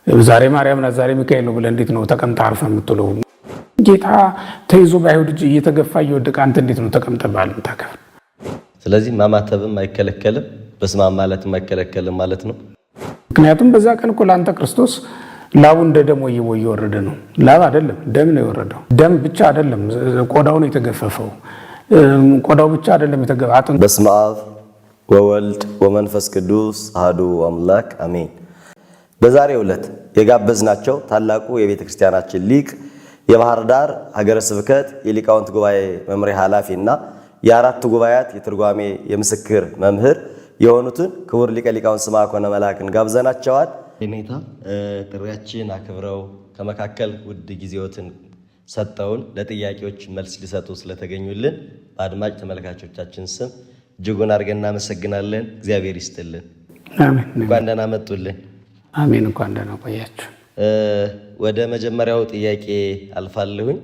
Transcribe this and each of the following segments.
ዛሬ ማርያም ናት፣ ዛሬ ሚካኤል ነው ብለህ እንዴት ነው ተቀምጠህ አርፈህ የምትውለው? ጌታ ተይዞ በአይሁድ እጅ እየተገፋ እየወደቀ አንተ እንዴት ነው ተቀምጠህ በዓል የምታከብር? ስለዚህ ማማተብም አይከለከልም፣ በስመ አብ ማለትም አይከለከልም ማለት ነው። ምክንያቱም በዛ ቀን እኮ ለአንተ ክርስቶስ ላቡ እንደ ደም ወይቦ እየወረደ ነው። ላብ አይደለም ደም ነው የወረደው። ደም ብቻ አይደለም ቆዳው ነው የተገፈፈው። ቆዳው ብቻ አይደለም የተገፈፈው። በስመ አብ ወወልድ ወመንፈስ ቅዱስ አሐዱ አምላክ አሜን። በዛሬው ዕለት የጋበዝናቸው ታላቁ የቤተ ክርስቲያናችን ሊቅ የባህር ዳር ሀገረ ስብከት የሊቃውንት ጉባኤ መምሪያ ኃላፊ እና የአራቱ ጉባኤያት የትርጓሜ የምስክር መምህር የሆኑትን ክቡር ሊቀ ሊቃውንት ስምዐኮነ መላክን ጋብዘናቸዋል። ሁኔታ ጥሪያችን አክብረው ከመካከል ውድ ጊዜዎትን ሰጠውን ለጥያቄዎች መልስ ሊሰጡ ስለተገኙልን በአድማጭ ተመልካቾቻችን ስም እጅጉን አድርገን እናመሰግናለን። እግዚአብሔር ይስጥልን። እንኳን ደህና መጡልን። አሜን። እንኳን ደህና ቆያችሁ። ወደ መጀመሪያው ጥያቄ አልፋለሁኝ።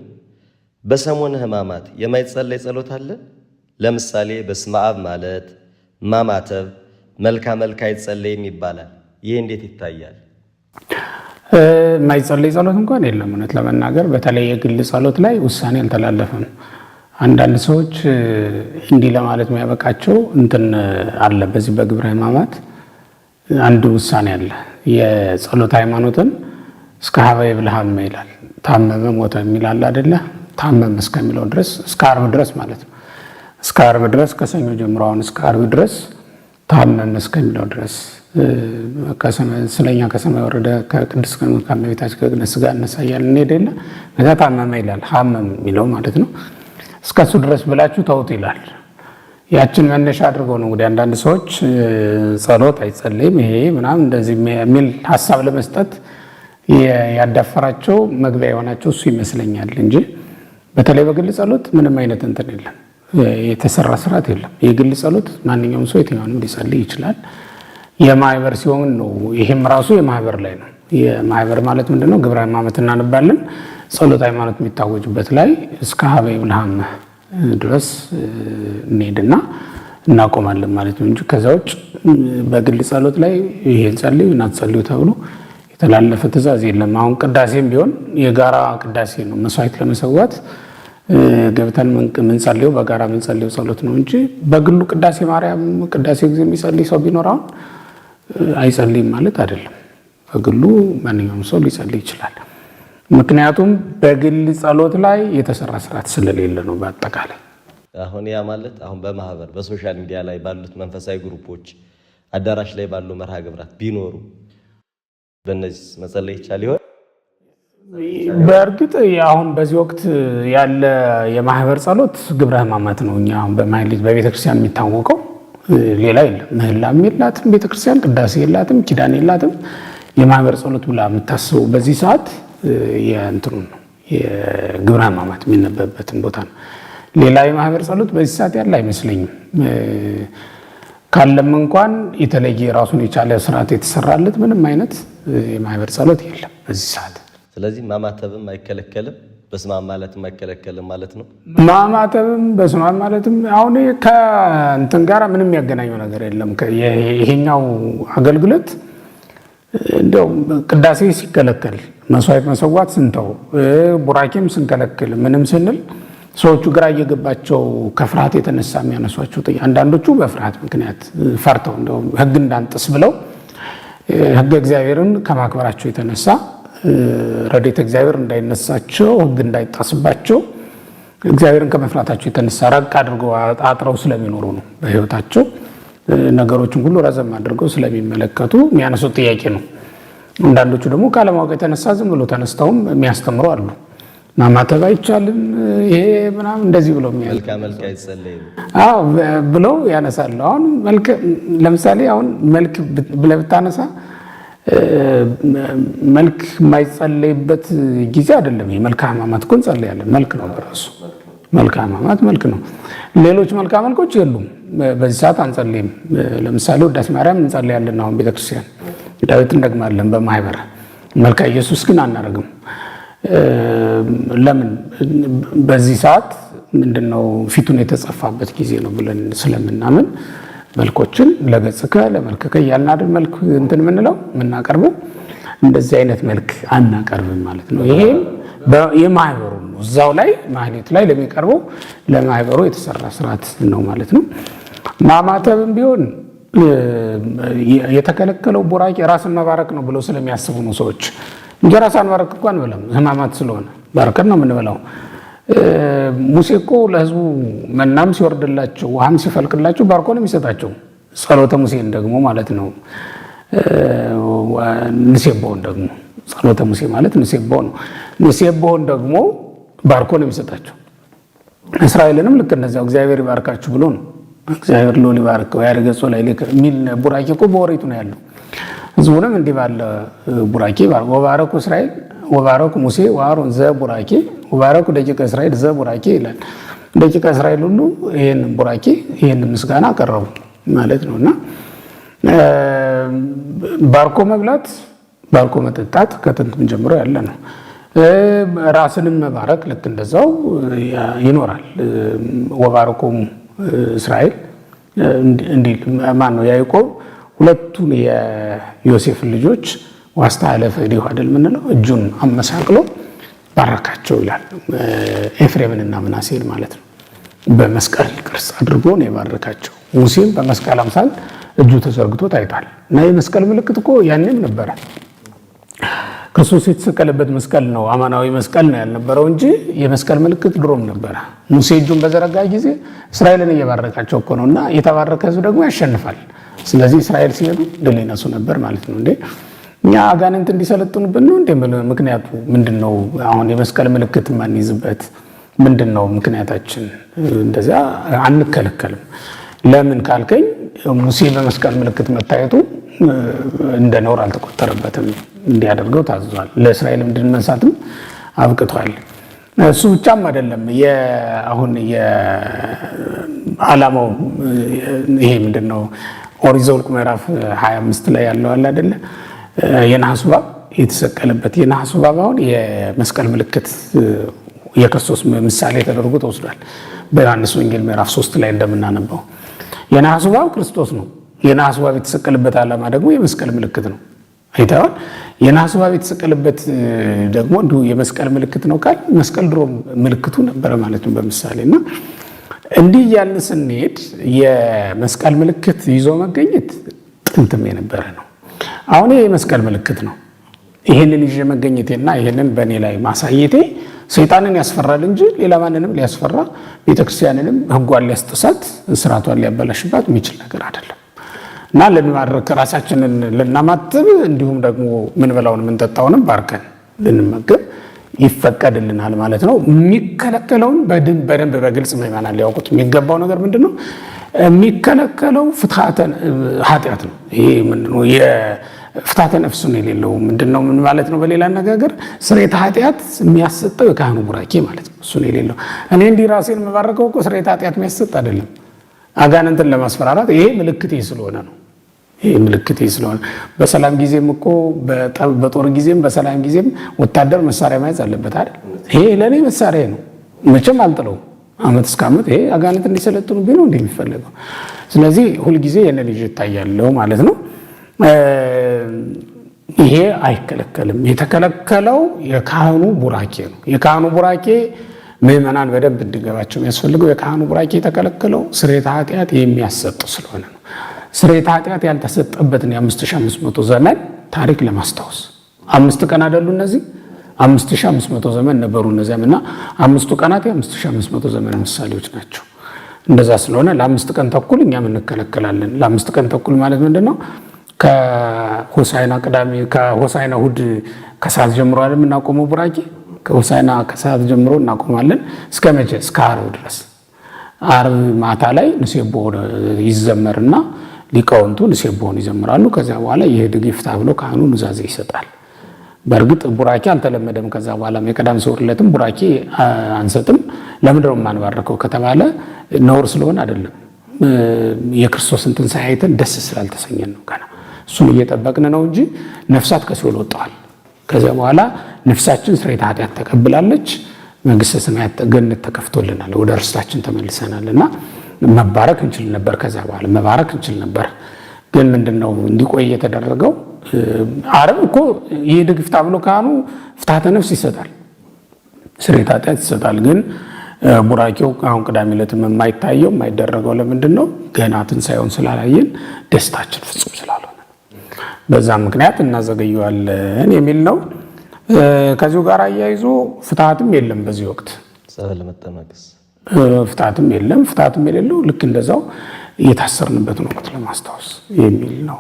በሰሞነ ሕማማት የማይጸለይ ጸሎት አለ? ለምሳሌ በስመ አብ ማለት፣ ማማተብ፣ መልካ መልካ አይጸለይም ይባላል። ይህ እንዴት ይታያል? የማይጸለይ ጸሎት እንኳን የለም። እውነት ለመናገር በተለይ የግል ጸሎት ላይ ውሳኔ አልተላለፈም። አንዳንድ ሰዎች እንዲህ ለማለት የሚያበቃቸው እንትን አለ። በዚህ በግብረ ሕማማት አንድ ውሳኔ አለ። የጸሎት ሃይማኖትን እስከ ሀበ ይብልሃመ ይላል። ታመመ ሞተ የሚል አለ አይደለ? ታመመ እስከሚለው ድረስ እስከ ዓርብ ድረስ ማለት ነው። እስከ ዓርብ ድረስ ከሰኞ ጀምሮ አሁን እስከ ዓርብ ድረስ ታመመ እስከሚለው ድረስ ስለኛ ከሰማይ ወረደ ከቅድስት ከእመቤታችን ከቅድስት ሥጋ እነሳ እያልን እንሄድ የለ ከዛ ታመመ ይላል። ሀመም የሚለው ማለት ነው። እስከሱ ድረስ ብላችሁ ተውት ይላል። ያችን መነሻ አድርገው ነው እንግዲህ አንዳንድ ሰዎች ጸሎት አይጸልይም ይሄ ምናምን እንደዚህ የሚል ሀሳብ ለመስጠት ያዳፈራቸው መግቢያ የሆናቸው እሱ ይመስለኛል እንጂ በተለይ በግል ጸሎት ምንም አይነት እንትን የለም፣ የተሰራ ስርዓት የለም። የግል ጸሎት ማንኛውም ሰው የትኛውንም ሊጸልይ ይችላል። የማህበር ሲሆን ነው። ይሄም ራሱ የማህበር ላይ ነው። የማህበር ማለት ምንድነው? ግብረ ሕማማት እናነባለን። ጸሎት ሃይማኖት የሚታወጅበት ላይ እስከ ሀበ ይብልሃም ድረስ እንሄድና እናቆማለን ማለት ነው እንጂ ከዛ ውጭ በግል ጸሎት ላይ ይሄን ጸልዩ እናትጸልዩ ተብሎ የተላለፈ ትእዛዝ የለም። አሁን ቅዳሴም ቢሆን የጋራ ቅዳሴ ነው። መስዋዕት ለመሰዋት ገብተን ምንጸልየው በጋራ ምንጸልየው ጸሎት ነው እንጂ በግሉ ቅዳሴ ማርያም፣ ቅዳሴ ጊዜ የሚጸልይ ሰው ቢኖር አሁን አይጸልይም ማለት አይደለም። በግሉ ማንኛውም ሰው ሊጸልይ ይችላል። ምክንያቱም በግል ጸሎት ላይ የተሰራ ስርዓት ስለሌለ ነው። በአጠቃላይ አሁን ያ ማለት አሁን በማህበር በ social media ላይ ባሉት መንፈሳዊ group ኦች አዳራሽ ላይ ባሉ መርሃ ግብራት ቢኖሩ በእነዚህ መጸለይ ይቻል ይሆን? በእርግጥ አሁን በዚህ ወቅት ያለ የማህበር ጸሎት ግብረ ሕማማት ነው። እኛ አሁን በማህሌት በቤተክርስቲያን የሚታወቀው ሌላ የለም። ምህላም የላትም ቤተክርስቲያን፣ ቅዳሴ የላትም፣ ኪዳን የላትም። የማህበር ጸሎት ብላ የምታስበው በዚህ ሰዓት የእንትኑ ነው የግብረ ሕማማት የሚነበብበትን ቦታ ነው። ሌላ የማህበር ጸሎት በዚህ ሰዓት ያለ አይመስለኝም። ካለም እንኳን የተለየ ራሱን የቻለ ስርዓት የተሰራለት ምንም አይነት የማህበር ጸሎት የለም በዚህ ሰዓት። ስለዚህ ማማተብም አይከለከልም፣ በስመ አብ ማለትም አይከለከልም ማለት ነው። ማማተብም በስመ አብ ማለትም አሁን ከእንትን ጋር ምንም የሚያገናኘው ነገር የለም። ይሄኛው አገልግሎት እንደው ቅዳሴ ሲከለከል መስዋዕት መሰዋት ስንተው ቡራኬም ስንከለክል ምንም ስንል ሰዎቹ ግራ እየገባቸው ከፍርሃት የተነሳ የሚያነሷቸው አንዳንዶቹ በፍርሃት ምክንያት ፈርተው እንደው ሕግ እንዳንጥስ ብለው ሕገ እግዚአብሔርን ከማክበራቸው የተነሳ ረድኤተ እግዚአብሔር እንዳይነሳቸው ሕግ እንዳይጣስባቸው እግዚአብሔርን ከመፍራታቸው የተነሳ ራቅ አድርገው አጥረው ስለሚኖሩ ነው። በሕይወታቸው ነገሮችን ሁሉ ረዘም አድርገው ስለሚመለከቱ የሚያነሱት ጥያቄ ነው። አንዳንዶቹ ደግሞ ካለማወቅ የተነሳ ዝም ብሎ ተነስተውም የሚያስተምሩ አሉ። ማማተብ አይቻልም ይሄ ምናምን እንደዚህ ብለው መልካ መልክ አይጸለይም አዎ ብለው ያነሳሉ። አሁን መልክ ለምሳሌ አሁን መልክ ብለህ ብታነሳ መልክ የማይጸለይበት ጊዜ አይደለም። መልካ ሕማማት እኮ እንጸለያለን። መልክ ነው በራሱ መልካ ሕማማት መልክ ነው። ሌሎች መልካ መልኮች የሉም። በዚህ ሰዓት አንጸልይም። ለምሳሌ ውዳሴ ማርያም እንጸልያለን። አሁን ቤተክርስቲያን ዳዊት እንደግማለን በማህበር። መልካ ኢየሱስ ግን አናደርግም። ለምን? በዚህ ሰዓት ምንድነው ፊቱን የተጸፋበት ጊዜ ነው ብለን ስለምናምን መልኮችን ለገጽከ ለመልክከ እያልን አይደል መልክ እንትን የምንለው የምናቀርበው። እንደዚህ አይነት መልክ አናቀርብም ማለት ነው። ይሄም የማህበሩ ነው። እዛው ላይ ማህሌት ላይ ለሚቀርበው ለማህበሩ የተሰራ ስርዓት ነው ማለት ነው። ማማተብም ቢሆን የተከለከለው ቡራኬ ራስን መባረክ ነው ብለው ስለሚያስቡ ነው ሰዎች። እንጀራ ሳንባረክ እኮ አንበላም፣ ሕማማት ስለሆነ ባርከን ነው የምንበላው። ሙሴ እኮ ለህዝቡ መናም ሲወርድላቸው ውሃም ሲፈልቅላቸው ባርኮ ነው የሚሰጣቸው። ጸሎተ ሙሴን ደግሞ ማለት ነው። ንሴቦውን ደግሞ ጸሎተ ሙሴ ማለት ንሴቦ ነው። ንሴቦውን ደግሞ ባርኮ ነው የሚሰጣቸው። እስራኤልንም ልክ እንደዚያው እግዚአብሔር ይባርካችሁ ብሎ ነው። እግዚአብሔር ሎል ይባርከው ያደገጾ ላይ ልክ የሚል ቡራኬ እኮ በኦሪቱ ነው ያለው። ህዝቡንም እንዲህ ባለ ቡራኬ ወባረኩ እስራኤል ወባረኩ ሙሴ ወአሮን ዘ ቡራኬ ወባረኩ ደቂቀ እስራኤል ዘ ቡራኬ ይላል። ደቂቀ እስራኤል ሁሉ ይህን ቡራኬ ይህን ምስጋና አቀረቡ ማለት ነው። እና ባርኮ መብላት ባርኮ መጠጣት ከጥንትም ጀምሮ ያለ ነው። ራስንም መባረክ ልክ እንደዛው ይኖራል። ወባረኮሙ እስራኤል እንዲል ማን ነው ያዕቆብ ሁለቱን የዮሴፍን ልጆች ዋስተኀለፈ እዴሁ አይደል የምንለው እጁን አመሳቅሎ ባረካቸው ይላል። ኤፍሬምንና ምናሴን ማለት ነው። በመስቀል ቅርጽ አድርጎ ነው የባረካቸው። ሙሴም በመስቀል አምሳል እጁ ተዘርግቶ ታይቷል። እና የመስቀል ምልክት እኮ ያኔም ነበረ። ክርስቶስ የተሰቀለበት መስቀል ነው አማናዊ መስቀል ነው ያልነበረው እንጂ የመስቀል ምልክት ድሮም ነበረ። ሙሴ እጁን በዘረጋ ጊዜ እስራኤልን እየባረካቸው እኮ ነው። እና የተባረከ ሕዝብ ደግሞ ያሸንፋል። ስለዚህ እስራኤል ሲሄዱ ድል ይነሱ ነበር ማለት ነው። እንዴ እኛ አጋንንት እንዲሰለጥኑብን ነው እንዴ? ምክንያቱ ምንድን ነው? አሁን የመስቀል ምልክት የማንይዝበት ምንድን ነው ምክንያታችን? እንደዚያ አንከለከልም። ለምን ካልከኝ ሙሴ በመስቀል ምልክት መታየቱ እንደ ነውር አልተቆጠረበትም። እንዲያደርገው ታዝዟል። ለእስራኤልም ድል መንሳትም አብቅቷል። እሱ ብቻም አይደለም። አሁን የዓላማው ይሄ ምንድን ነው? ኦሪት ዘኍልቍ ምዕራፍ 25 ላይ ያለው አለ አይደለ? የነሐሱ እባብ የተሰቀለበት የነሐሱ እባብ አሁን የመስቀል ምልክት የክርስቶስ ምሳሌ ተደርጎ ተወስዷል። በዮሐንስ ወንጌል ምዕራፍ 3 ላይ እንደምናነበው የነሐሱ እባብ ክርስቶስ ነው። የነሐሱ እባብ የተሰቀለበት ዓላማ ደግሞ የመስቀል ምልክት ነው። አይተዋል። የነሐሱ እባብ የተሰቀለበት ደግሞ እንዲሁ የመስቀል ምልክት ነው ካል መስቀል ድሮ ምልክቱ ነበረ ማለት ነው በምሳሌ። እና እንዲህ እያልን ስንሄድ የመስቀል ምልክት ይዞ መገኘት ጥንትም የነበረ ነው። አሁን ይሄ የመስቀል ምልክት ነው። ይህንን ይዤ መገኘቴና ይህንን በእኔ ላይ ማሳየቴ ሰይጣንን ያስፈራል እንጂ ሌላ ማንንም ሊያስፈራ ቤተክርስቲያንንም ሕጓን ሊያስጥሳት ስርዓቷን ሊያበላሽባት የሚችል ነገር አይደለም። እና ልንባርክ ራሳችንን ልናማትብ እንዲሁም ደግሞ ምንበላውን ምንጠጣውንም ባርከን ልንመገብ ይፈቀድልናል ማለት ነው። የሚከለከለውን በደንብ በግልጽ ምዕመናን ሊያውቁት የሚገባው ነገር ምንድን ነው? የሚከለከለው ፍትሐተ ኃጢአት ነው። ይሄ ምንድነው? የፍትሐተ ነፍስ ነው የሌለው ምንድነው? ምን ማለት ነው? በሌላ አነጋገር ስርየተ ኃጢአት የሚያሰጠው የካህኑ ቡራኬ ማለት ነው። እሱ ነው የሌለው። እኔ እንዲህ ራሴን የምባረከው እኮ ስርየተ ኃጢአት የሚያሰጥ አይደለም፣ አጋንንትን ለማስፈራራት ይሄ ምልክቴ ስለሆነ ነው። ይሄ ምልክቴ ስለሆነ በሰላም ጊዜም እኮ በጦር ጊዜም በሰላም ጊዜም ወታደር መሳሪያ መያዝ አለበት አይደል? ይሄ ለእኔ መሳሪያ ነው፣ መቼም አልጥለውም። ዓመት እስከ ዓመት ይሄ አጋንንት እንዲሰለጥኑብኝ ነው እንደሚፈለገው። ስለዚህ ሁልጊዜ የኔ ልጅ ይታያለው ማለት ነው። ይሄ አይከለከልም። የተከለከለው የካህኑ ቡራኬ ነው። የካህኑ ቡራኬ ምዕመናን በደንብ እንዲገባቸው የሚያስፈልገው የካህኑ ቡራኬ የተከለከለው ስርየተ ኃጢአት የሚያሰጥ ስለሆነ ነው። ስርየተ ኃጢአት ያልተሰጠበትን የ5500 ዘመን ታሪክ ለማስታወስ 5 ቀን አይደሉ እነዚህ 5500 ዘመን ነበሩ። እነዚያም እና 5ቱ ቀናት የ5500 ዘመን ምሳሌዎች ናቸው። እንደዛ ስለሆነ ለ5 ቀን ተኩል እኛም እንከለከላለን። ለ5 ቀን ተኩል ማለት ምንድነው? ከሆሳዕና ቅዳሜ ከሆሳዕና እሑድ ከሰዓት ጀምሮ አይደል የምናቆመው ቡራኬ? ከሆሳዕና ከሰዓት ጀምሮ እናቆማለን። እስከ መቼ? እስከ ዓርብ ድረስ። ዓርብ ማታ ላይ ንሴብሖ ይዘመርና ሊቃውንቱ ንሴብሖን ይዘምራሉ። ከዚያ በኋላ የህድግ ይፍታ ብሎ ካህኑ ኑዛዜ ይሰጣል። በእርግጥ ቡራኬ አልተለመደም። ከዛ በኋላም የቀዳም ስዑር ዕለትም ቡራኬ አንሰጥም። ለምንድነው የማንባርከው ከተባለ ነውር ስለሆነ አይደለም። የክርስቶስን ትንሣኤ አይተን ደስ ስላልተሰኘን ነው። ገና እሱን እየጠበቅን ነው እንጂ ነፍሳት ከሲኦል ወጥተዋል። ከዚያ በኋላ ነፍሳችን ስርየተ ኃጢአት ተቀብላለች። መንግሥተ ሰማያት ገነት ተከፍቶልናል። ወደ ርስታችን ተመልሰናል እና መባረክ እንችል ነበር። ከዛ በኋላ መባረክ እንችል ነበር። ግን ምንድን ነው እንዲቆይ የተደረገው? ዓርብ እኮ ይህ ድግፍታ ብሎ ካህኑ ፍትሐተ ነፍስ ይሰጣል፣ ስርየተ ኃጢአት ይሰጣል። ግን ቡራኬው አሁን ቅዳሜ ዕለትም የማይታየው የማይደረገው ለምንድን ነው? ገና ትንሣኤውን ስላላየን ደስታችን ፍጹም ስላልሆነ በዛ ምክንያት እናዘገየዋለን የሚል ነው። ከዚሁ ጋር አያይዞ ፍትሐትም የለም በዚህ ወቅት ጸበል መጠመቅስ ፍትሐትም የለም። ፍትሐትም የሌለው ልክ እንደዛው እየታሰርንበትን ወቅት ለማስታወስ የሚል ነው።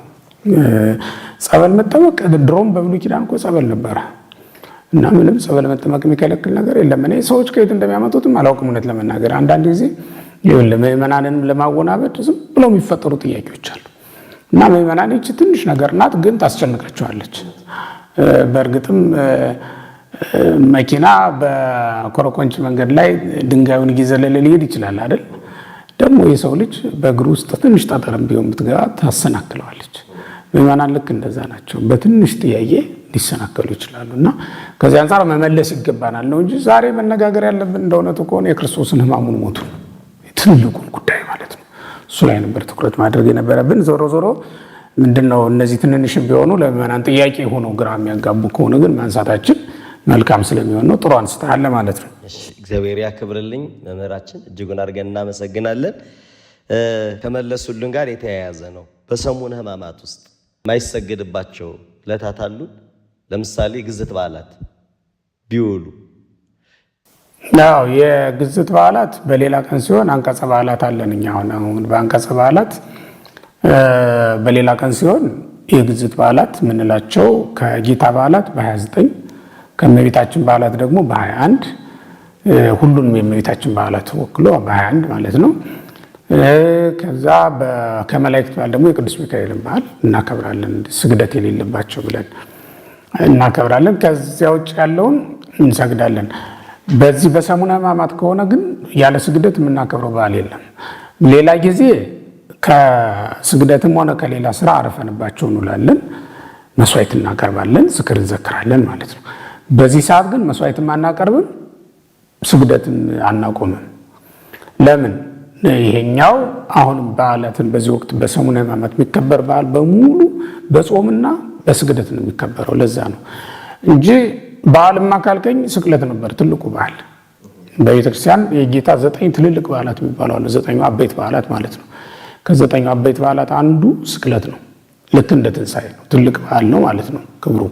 ጸበል መጠመቅ ድሮም በብሉይ ኪዳን እኮ ጸበል ነበረ እና ምንም ጸበል መጠመቅ የሚከለክል ነገር የለም። እኔ ሰዎች ከየት እንደሚያመጡትም አላውቅም፣ እውነት ለመናገር አንዳንድ ጊዜ ምዕመናንንም ለማወናበድ ዝም ብለው የሚፈጠሩ ጥያቄዎች አሉ እና ምዕመናን ይቺ ትንሽ ነገር ናት፣ ግን ታስጨንቃቸዋለች። በእርግጥም መኪና በኮረኮንች መንገድ ላይ ድንጋዩን እየዘለለ ሊሄድ ይችላል አይደል? ደግሞ የሰው ልጅ በእግሩ ውስጥ ትንሽ ጠጠርም ቢሆን ብትገባ ታሰናክለዋለች። ምዕመናን ልክ እንደዛ ናቸው። በትንሽ ጥያቄ ሊሰናከሉ ይችላሉ። እና ከዚህ አንጻር መመለስ ይገባናል ነው እንጂ ዛሬ መነጋገር ያለብን እንደ እውነቱ ከሆነ የክርስቶስን ሕማሙን ሞቱን ትልቁን ጉዳይ ማለት ነው። እሱ ላይ ነበር ትኩረት ማድረግ የነበረብን። ዞሮ ዞሮ ምንድነው እነዚህ ትንንሽም ቢሆኑ ለምዕመናን ጥያቄ ሆነው ግራ የሚያጋቡ ከሆነ ግን ማንሳታችን መልካም ስለሚሆን ነው። ጥሩ አንስተሃል ማለት ነው። እግዚአብሔር ያክብርልኝ መምህራችን፣ እጅጉን አድርገን እናመሰግናለን። ከመለሱልን ጋር የተያያዘ ነው። በሰሙነ ሕማማት ውስጥ የማይሰገድባቸው ዕለታት አሉ። ለምሳሌ ግዝት በዓላት ቢውሉ አዎ የግዝት በዓላት በሌላ ቀን ሲሆን አንቀጸ በዓላት አለን እኛ አሁን አሁን በአንቀጸ በዓላት በሌላ ቀን ሲሆን የግዝት በዓላት የምንላቸው ከጌታ በዓላት በ29 ከእመቤታችን በዓላት ደግሞ በ21 ሁሉንም የእመቤታችን በዓላት ወክሎ በ21 ማለት ነው። ከዛ ከመላእክት በዓል ደግሞ የቅዱስ ሚካኤልን በዓል እናከብራለን፣ ስግደት የሌለባቸው ብለን እናከብራለን። ከዚያ ውጭ ያለውን እንሰግዳለን። በዚህ በሰሙነ ሕማማት ከሆነ ግን ያለ ስግደት የምናከብረው በዓል የለም። ሌላ ጊዜ ከስግደትም ሆነ ከሌላ ስራ አርፈንባቸው እንውላለን፣ መስዋዕት እናቀርባለን፣ ዝክር እንዘክራለን ማለት ነው። በዚህ ሰዓት ግን መስዋዕትም አናቀርብም፣ ስግደትም አናቆምም። ለምን? ይሄኛው አሁንም በዓላትን በዚህ ወቅት በሰሙነ ሕማማት የሚከበር በዓል በሙሉ በጾምና በስግደት ነው የሚከበረው። ለዛ ነው እንጂ በዓልማ ካልከኝ ስቅለት ነበር ትልቁ በዓል። በቤተክርስቲያን የጌታ 9 ትልልቅ በዓላት የሚባሉ አሉ። 9 አበይት በዓላት ማለት ነው። ከ9 አበይት በዓላት አንዱ ስቅለት ነው። ልክ እንደ ትንሣኤ ነው፣ ትልቅ በዓል ነው ማለት ነው። ክብሩ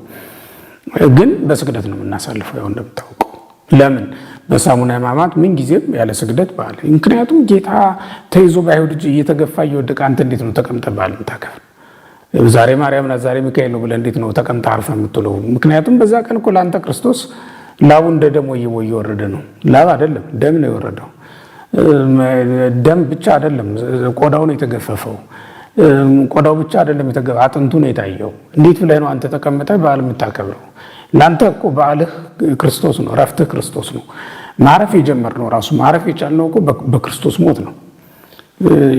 ግን በስግደት ነው የምናሳልፈው፣ ያው እንደምታውቀው። ለምን በሰሙነ ሕማማት ምን ጊዜም ያለ ስግደት በዓል? ምክንያቱም ጌታ ተይዞ በአይሁድ እጅ እየተገፋ እየወደቀ አንተ እንዴት ነው ተቀምጠህ በዓል የምታከብር? ዛሬ ማርያም ናት ዛሬ ሚካኤል ነው ብለህ እንዴት ነው ተቀምጠህ አርፈህ የምትውለው? ምክንያቱም በዛ ቀን እኮ ለአንተ ክርስቶስ ላቡ እንደ ደም ወይቦ እየወረደ ነው። ላብ አይደለም ደም ነው የወረደው። ደም ብቻ አይደለም ቆዳው ነው የተገፈፈው። ቆዳው ብቻ አይደለም የተገፈፈው፣ አጥንቱ ነው የታየው። እንዴት ብለህ ነው አንተ ተቀምጠህ በዓል የምታከብረው? ለአንተ እኮ በዓልህ ክርስቶስ ነው፣ እረፍትህ ክርስቶስ ነው። ማረፍ የጀመርነው ራሱ ማረፍ የቻልነው እኮ በክርስቶስ ሞት ነው።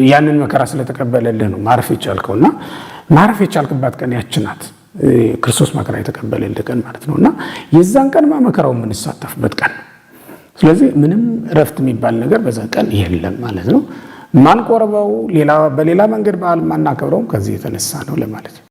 ያንን መከራ ስለተቀበለልህ ነው ማረፍ የቻልከው። እና ማረፍ የቻልክባት ቀን ያች ናት፣ ክርስቶስ መከራ የተቀበለልህ ቀን ማለት ነው። እና የዛን ቀን መከራው የምንሳተፍበት ቀን ነው። ስለዚህ ምንም እረፍት የሚባል ነገር በዛ ቀን የለም ማለት ነው። ማንቆርበው በሌላ መንገድ በዓል ማናከብረውም ከዚህ የተነሳ ነው ለማለት ነው።